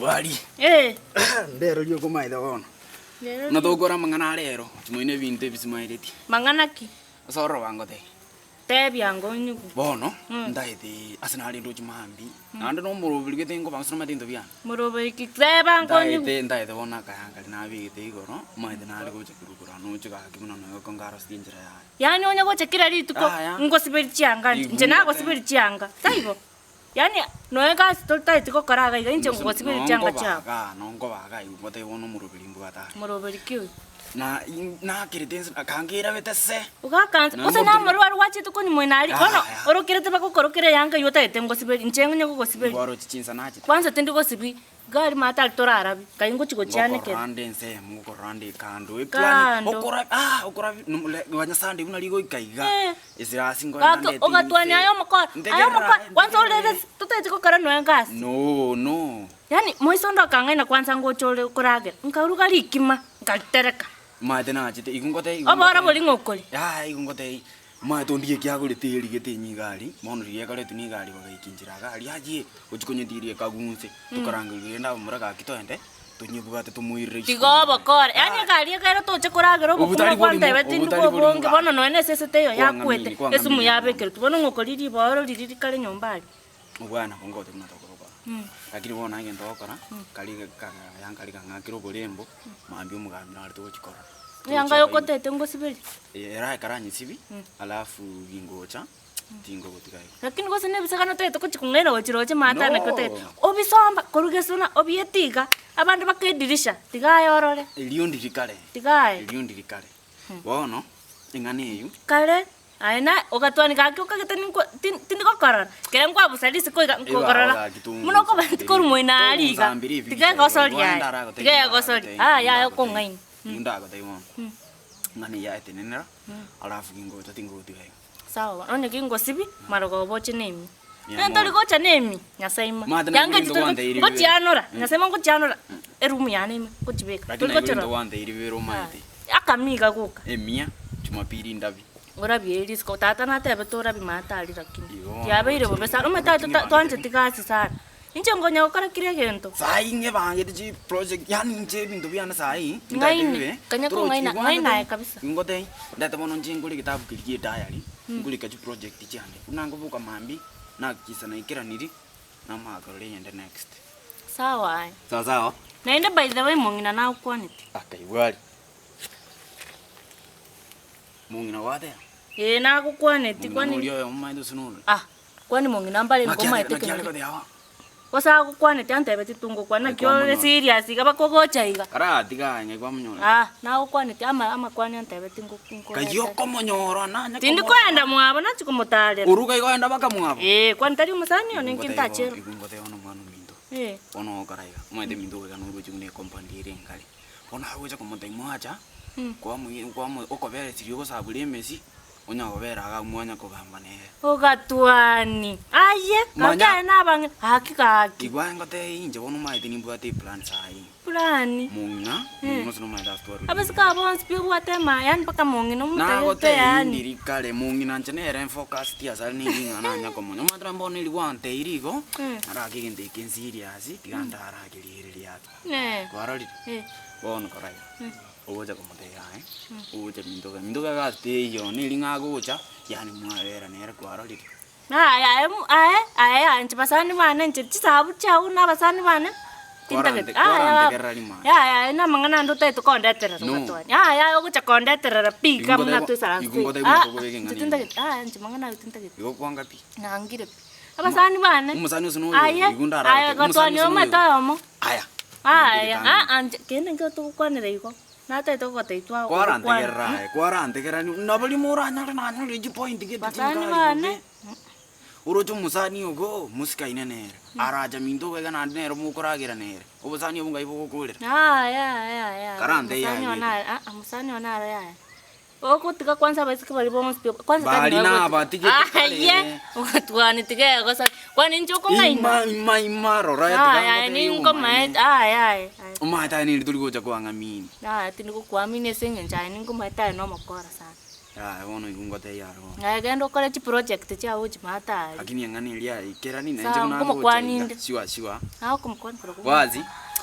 Bwari. Eh. Ndero rioka omaete bono. Rero Buna togokora amang'ana are ero, chimoino ebinto ebisimaereti. Mang'ana ki? Ase ororo bangotebia. Tebia ango onyigwe. Bono, ntaete ase narende ochi mambia, naende na omoroberi gete nkoba gose nomanyete ebinto biane. Moroberi ki? Teba ango onyigwe. Ntaete ntaete bono akayanga riria nabegete igoro, omanyete nare gocha korwa igoro noche gaki buna nonya nkaroseti enchera yaye. Yaani onye gocha kera rituko, Yaya. ngosiberia chianga inche, inche nagosiberia chianga, taibo? Yaani nonya egasi totaeti gokora iga iga inche ngosiberia chianga chiao. Nonkobaga nonkobaga igo ngotebia bono omoroberi mbwate are. Moroberi ki oyo? Na nakerete inse kangerabete se. Ogakansa, gose na amarwa aria gwachete konywa moino aria, bono orokerete bagokorokera eyanga eywo otagete ngosiberie, inche ng'onye gogosiberia. Ngwaroche chinsa nachete. Kwanza tindi gosibia, iga aria maate aria torarabi, nkai ngochi gochianekera. Ngokorora nde ensemo, ngokorora nde ekando, eplani, Kando. okora ah okora nonya Sunday buna rigoika iga. Eh. Esirasi nkoenda Gaki ndete ogatwania inse. aye omokora, aye omokora, kwanza orere totagete gokora nonya egasi. No, no. Yaani moiso onde okang'aina kwanza ngocha ore koragera, nkaruga rikima, nkaritereka. Omanyete nachete, igo ngotebia igo Oboro ngotebia. boria ng'a okori. Yaya igo ngotebia, omanyete ondigie ekiagorete erigete enyia iga aria, bono riria ekoretwe na egari bagaika inchera iga aria ayie, gochia konyetiria ekagunse, tokarangeria rende abamura gaki toende. Tonyebwate tomoirere isiko Tiga mwane. obokore. Yaani egari ekero toche koragera Obo obokima tari borimo, gwantebeti obo ndibwo tari borimo obonge gaki. bono nonya na esese teiyo Kwang'amini, yakwete, kwang'amini esumu bono. yabekeretwe. Bono ng'a okori ribooro riria rikare nyomba aria. Obwana obo ngote buna tokorokora. Lakini bono egento ogokora, kari kang'aya nkari kang'akire oborembo, mambia omogambi nare togochi korora. Eyanga yokotete ngosiberie. Era ekero anyesibi, alafu gingocha. tingogotiga igo. Lakini gose nebisagane otagete gochia kong'aina gochia roche maate ane No. otagete, obisomba korwa gesona obiete iga, abande baka edirisha, tiga aye orore, Erio ndiri kare, tiga aye. erio ndiri kare. Bono, eng'ana eywo. Kare, aye na ogatwani gaki okagete ninkwa tin tindigokorora, ekero nkwabusa risiko iga nkokorora, buna okoba korwa moino aria iga, tiga egosori aye, tiga egosori, aye aye okong'aina. Ndagotebia bono, eng'ana eyio yaetenenera, alafu gingocha tingogotiga igo. Sawa, onye gingosibi, marogoba oche nemi. Yeah, Onye tori mono. gocha nemi, Nyasae ima. Omanyete Yanga naigure echi into tori gwanteiri gochi- bibere. ngochianora, Nyasae ima ngochianora, eroom yane ime, ngochibeka. Lakini Tori naigure gochorora. into gwanteiri bibere omanyete. Akamiga goka. Emia, Jumapili ndabi. Orabie risiko, tata natebete orabie maate aria lakini. Igo bono Yabeire bobe roche- sana, omanyete roche aye ng'ebangete twancheti gasi sana. Inche nkonya gokora kera egento. Saii ng'ebangete chiproject, yaani inche ebinto biane saii, ntagete Ng'aini, bibe, kanya torochi kong'aina, igwanete, ng'aina aye kabisa. Ingotebie, ndete bono inche ngore egetabu keria gie ediary, ngorika chiproject chiane, buna nkoboka mambia, nahakikisha naikeraniri, namanya korora eyende next. Sawa aye. Sawa sawa? Naende by the way mong'ina nagokwaneti. Akaigwa aria. Mong'ina gwateba? Ee nagokwaneti Mong'ina kwani. noria oyomo omanyete gose nore? Ah, kwani mong'ina mbare Naki are nkomaete naki are kende. goteba bono? Gose agokwaneti antebeti tongokwana naki Naki ore kwamonyora? serious iga bakogocha iga. Karatiga aye ng'ai kwamonyora? Ah, nagokwaneti ama amakwani antebeti ngo Kayio nkoreta. okomonyora nanye Tindi komorora. koenda mwabo nachi komotarera. Oruga igo oenda mpaka mwabo? Ee, kwani tari omosani one Igo nki ngotebia ntachera. bono, igo ngotebia bono omwana ominto. Eh. Bono ogokora iga, omanyete minto goika noroche buna ecompany ere engare. Bono agocha komotebia mwacha, kwamoi kwamo okoberesirie ogosabura emesi, onya kobera iga mwanya kogamba nere. Ogatwani, aye, gaki Manya- aye nabang'ina, gaki gaki. Igwa aye ngotebie inche bono omanyete nimbwate eplan saii. Plan? Mong'ina, mong'ina ase nomanyete ase twarure. Abasike aba bonsi pi obwate ema, yaani mpaka mong'ina omotagete Nagotebia yaani. ndiri kare mong'ina inche nere nfocused ase are ne ring'ana nanya komonya. Omanyete nabo bono eri gwanteiri igo, arake egento eke nserious, tiga ntarake riire riato. Eh. Kwarorire? Eh. Bono kora iga, ogocha komotebia aye, ogocha minto iga, minto iga egasi teiyo, neri ng'a agocha, yaani mwabera nere kwarorire. Aye aye aye aye aye inche basani bane inche chisahabu chiago na abasani bane, tintagete Kwarante- yaya kwarantegerera rimaya. yaya aye na amang'ana ande otagete kondeterera No. ogatwani yaya aye ogocha kondeterera pi iga Igo buna ngoteba- toisaranse igo ngoteba ah buna tokobeka inche eng'ana eye. tintagete yaya inche mang'ana aywo tintagete. Igo kwanga pi. Nangire pi. Abasani bane, Omosani ose noyo, aye, igo ndararete. aye Omosani gatwani ose noyo. omanyete oyomo. Aya. Aya, aa inche kende nkio togokwanera igo, natagete gogotebia twa gokwana. Kwarantegerera aye, kwarantegerera nabo rimo oranyore nanyore chipoint gete Basani chinkari bane. bobe. Oroche omosani ogo, mosikaine nere, aracha minto iga iga naende nere mokoragera nere, obosani obwo ngai bogokorera. Yaya yaya yaya, Karantebie mosani aye one gete. aye aa mosani one aro yaya. Ogotiga kwanza abaiseke baria bonsi pi, kwanza tari Baria nonya nabatigete gotiga. Aye, kare. ogatwani tiga egosa, kwani inche okong'aina? Ima ima ima rora tiga Aye aye ngotebie ninkomaete, obomaene. aye aye aye. Omanyete aye neri tori gocha koang'amini. Yaya tindi gokuamini ase eng'encho aye ninkomaete aye nomokora sana. Yaya bono igo ngotebia aro bono. Aye genda okore chiproject chiago ochimate aria. Lakini eng'ana eria aikerani nainche Sawa, buna agocha nkomokwani iga inde. sure sure. Nagokomokwania korokwo. Wazi,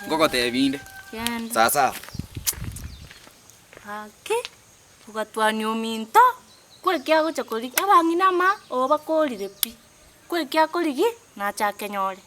ngogotebia inde. Genda. Sawasawa. Gaki, ogatwania ominto, kweki agocha korigia abang'ina ama obakorire pi, kweki akorigia, nache akenyore.